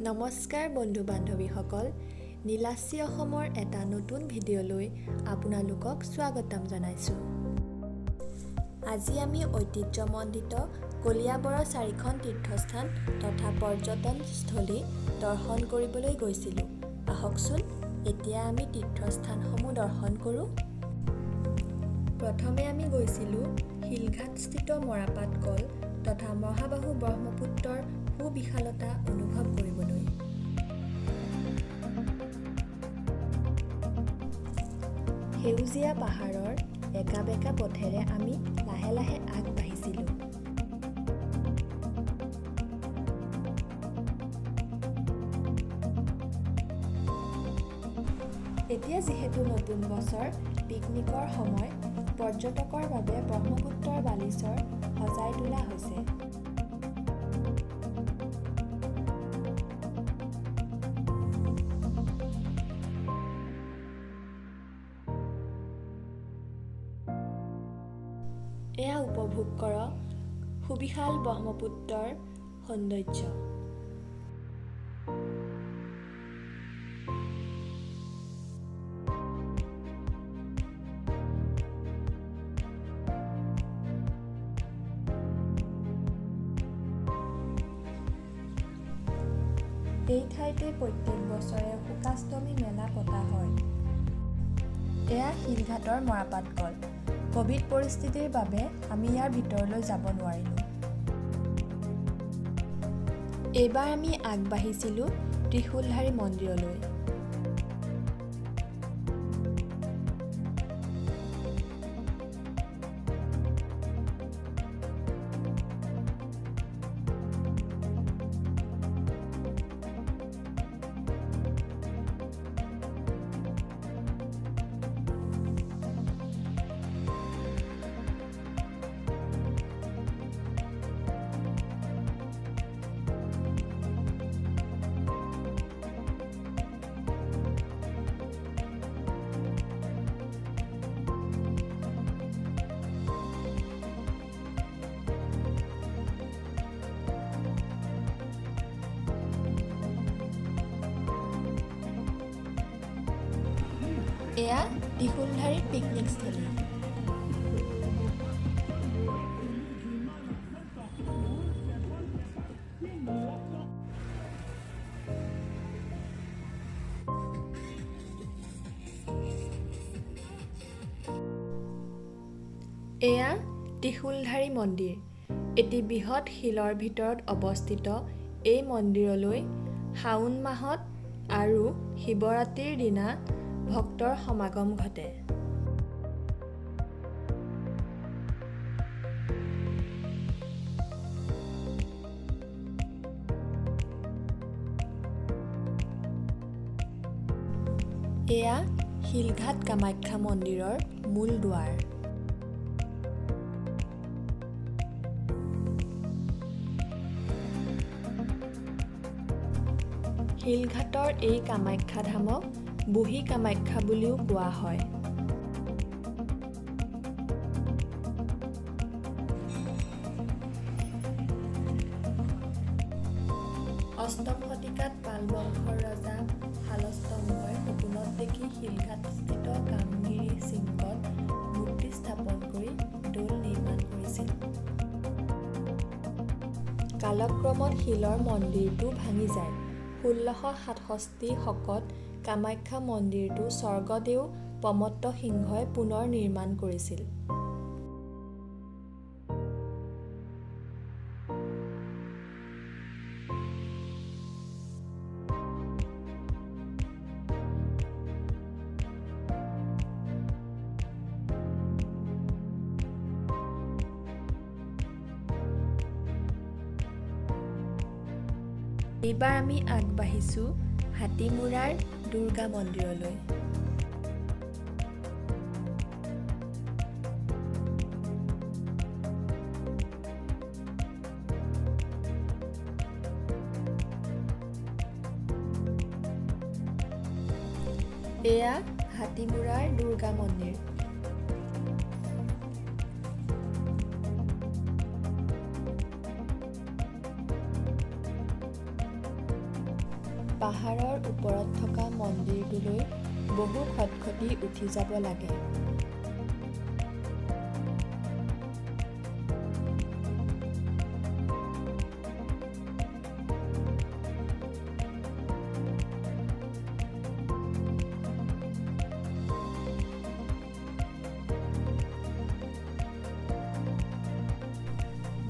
নমস্কাৰ বন্ধু বান্ধৱীসকল, নীলাচি অসমৰ এটা নতুন ভিডিঅ'লৈ আপোনালোকক স্বাগতম জনাইছোঁ। আজি আমি ঐতিহ্যমণ্ডিত কলিয়াবৰৰ চাৰিখন তীৰ্থস্থান তথা পৰ্যটনস্থলী দৰ্শন কৰিবলৈ গৈছিলোঁ। আহকচোন, এতিয়া আমি তীৰ্থস্থানসমূহ দৰ্শন কৰোঁ। প্ৰথমে আমি গৈছিলোঁ শিলঘাটস্থিত মৰাপাট কল তথা মহাবাহু ব্ৰহ্মপুত্ৰৰ সুবিশালতা অনুভৱ কৰিবলৈ। সেউজীয়া পাহাৰৰ একা বেঁকা পথেৰে আমি লাহে লাহে আগবাঢ়িছিলোঁ। এতিয়া যিহেতু নতুন বছৰ, পিকনিকৰ সময়, পৰ্যটকৰ বাবে ব্ৰহ্মপুত্ৰৰ বালিচৰ সজাই তোলা হৈছে। এয়া উপভোগ কৰক সুবিশাল ব্ৰহ্মপুত্ৰৰ সৌন্দৰ্য। এই ঠাইতে প্ৰত্যেক বছৰে শোকাষ্টমী মেলা পতা হয়। এয়া শিলঘাটৰ মৰাপাট কল। ক'ভিড পৰিস্থিতিৰ বাবে আমি ইয়াৰ ভিতৰলৈ যাব নোৱাৰিলোঁ। এইবাৰ আমি আগবাঢ়িছিলোঁ ত্ৰিশূলধাৰী মন্দিৰলৈ। এয়া ত্ৰিশূলধাৰীৰ পিকনিকস্থলী। এয়া ত্ৰিশূলধাৰী মন্দিৰ। এটি বৃহৎ শিলৰ ভিতৰত অৱস্থিত এই মন্দিৰলৈ শাওণ মাহত আৰু শিৱৰাত্ৰিৰ দিনা ভক্তৰ সমাগম ঘটে। এয়া শিলঘাট কামাখ্যা মন্দিৰৰ মূল দুৱাৰ। শিলঘাটৰ এই কামাখ্যা ধামক বুঢ়ী কামাখ্যা বুলিও কোৱা হয়। অষ্টম শতিকাত পাল বংশৰ ৰজা শালস্তম্ভই সপোনত দেখি শিলঘাটস্থিত কামগিৰি শৃংগত মূৰ্তি স্থাপন কৰি দৌল নিৰ্মাণ কৰিছিল। কালক্ৰমত শিলৰ মন্দিৰটো ভাঙি যায়। 1667 শকত কামাখ্যা মন্দিৰটো স্বৰ্গদেউ প্ৰমত্ত সিংহই পুনৰ নিৰ্মাণ কৰিছিল। এইবাৰ আমি আগবাঢ়িছোঁ হাতীমূৰাৰ দুৰ্গা মন্দিৰলৈ। এয়া হাতীমূৰাৰ দুৰ্গা মন্দিৰ। পাহাৰৰ ওপৰত থকা মন্দিৰটোলৈ বহু খটখটি উঠি যাব লাগে।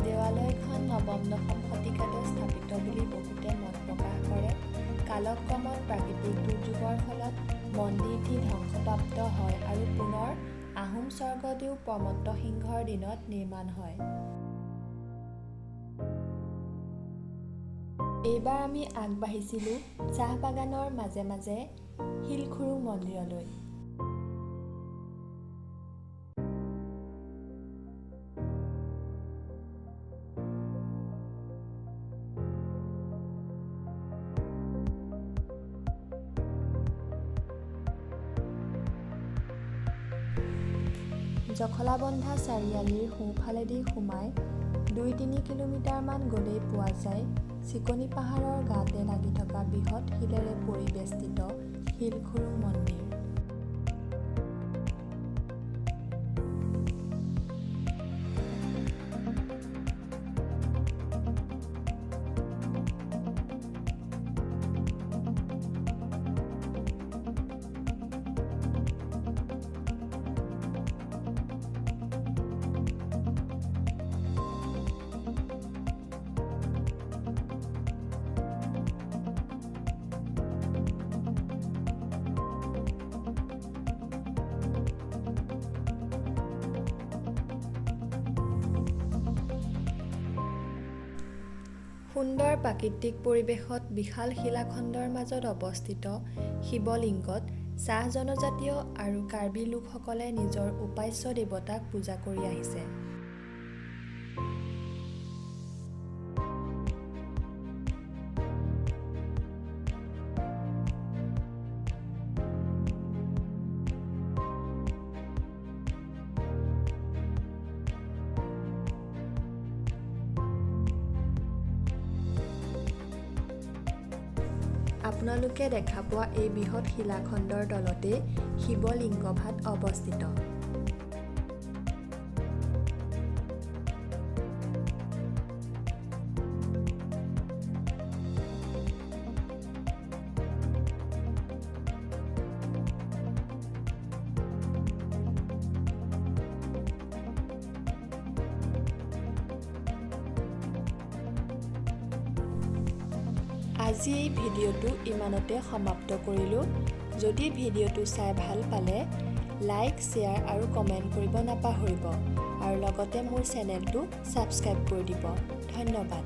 দেৱালয়খন নৱম দশম শতিকাতে স্থাপিত বুলি বহুতে মত প্ৰকাশ কৰে। কালক্ৰমত প্ৰাকৃতিক দুৰ্যোগৰ ফলত মন্দিৰটি ধ্বংসপ্ৰাপ্ত হয় আৰু পুনৰ আহোম স্বৰ্গদেউ প্ৰমত্ত সিংহৰ দিনত নিৰ্মাণ হয়। এইবাৰ আমি আগবাঢ়িছিলোঁ চাহ বাগানৰ মাজে মাজে শিলখুৰুং মন্দিৰলৈ। জখলাবন্ধা চাৰিআলিৰ সোঁফালেদি সোমাই 2-3 কিলোমিটাৰমান গ'লেই পোৱা যায় চিকনি পাহাৰৰ গাতে লাগি থকা বৃহৎ শিলেৰে পৰিবেষ্টিত শিলখুৰুং মন্দিৰ। সুন্দৰ প্ৰাকৃতিক পৰিৱেশত বিশাল শিলাখণ্ডৰ মাজত অৱস্থিত শিৱলিংগত চাহ জনজাতীয় আৰু কাৰ্বি লোকসকলে নিজৰ উপাস্য দেৱতাক পূজা কৰি আহিছে। আপোনালোকে দেখা পোৱা এই বৃহৎ শিলাখণ্ডৰ তলতেই শিৱলিংগভাগ অৱস্থিত। আজি এই ভিডিঅ'টো ইমানতে সমাপ্ত কৰিলোঁ। যদি ভিডিঅ'টো চাই ভাল পালে লাইক, শ্বেয়াৰ আৰু কমেণ্ট কৰিব নাপাহৰিব আৰু লগতে মোৰ চেনেলটো ছাবস্ক্ৰাইব কৰি দিব। ধন্যবাদ।